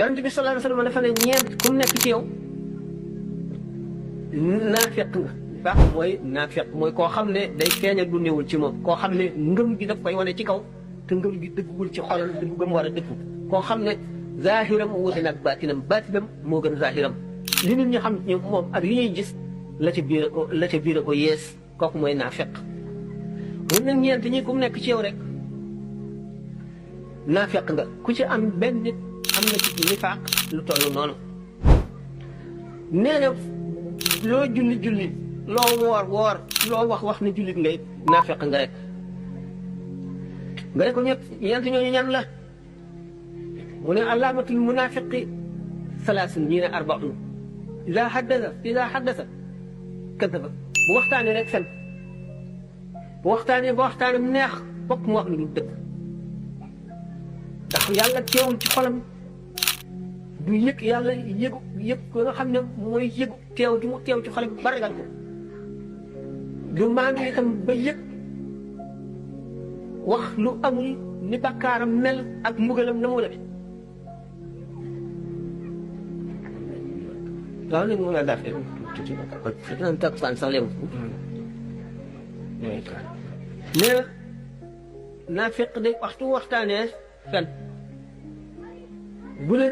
yonent bi sallallahu alayhi wa sallam dafa ne ñeent ku nekk ci yow naafeq nga. baax mooy naafeq mooy koo xam ne day feeñal lu néewul ci moom koo xam ne ngëm gi daf koy wane ci kaw te ngëm gi dëggul ci xolam dëgg gëm war a dëggu koo xam ne zahiram wuute nag baatinam baatinam moo gën zahiram li nit ñi xam ci moom ak li ñuy gis la ca biir ko yees kooku mooy naafeq mun nag ñeent ñi ku nekk ci yow rek naafeq nga ku ci am benn nit am na ci nifaaq lu toll noonu nee na loo julli loo woor loo wax ne jullit ngay naafeq nga rek nga ne ko ñeent ñooñu ñan la mu ne alaamatul munaafiqi salaasun ñii ne arbaun ida haddasa kadaba bu waxtaanee rek fen bu waxtaanee mu neex bokk mu wax lu dul dëgg ndax yàlla teewul ci xolam du yëg yàlla yëg ko nga xam ne mooy yëgu teew gi mu teew ci xolam ba ragal ko du maandu itam ba yëg wax lu amul ni bakkaaram mel ak mbugalam na mu demee waaw léegi mën naa daafee tuuti dinañ takkusaan sax léegi nee na naa fekk de waxtu waxtaanee fen bu la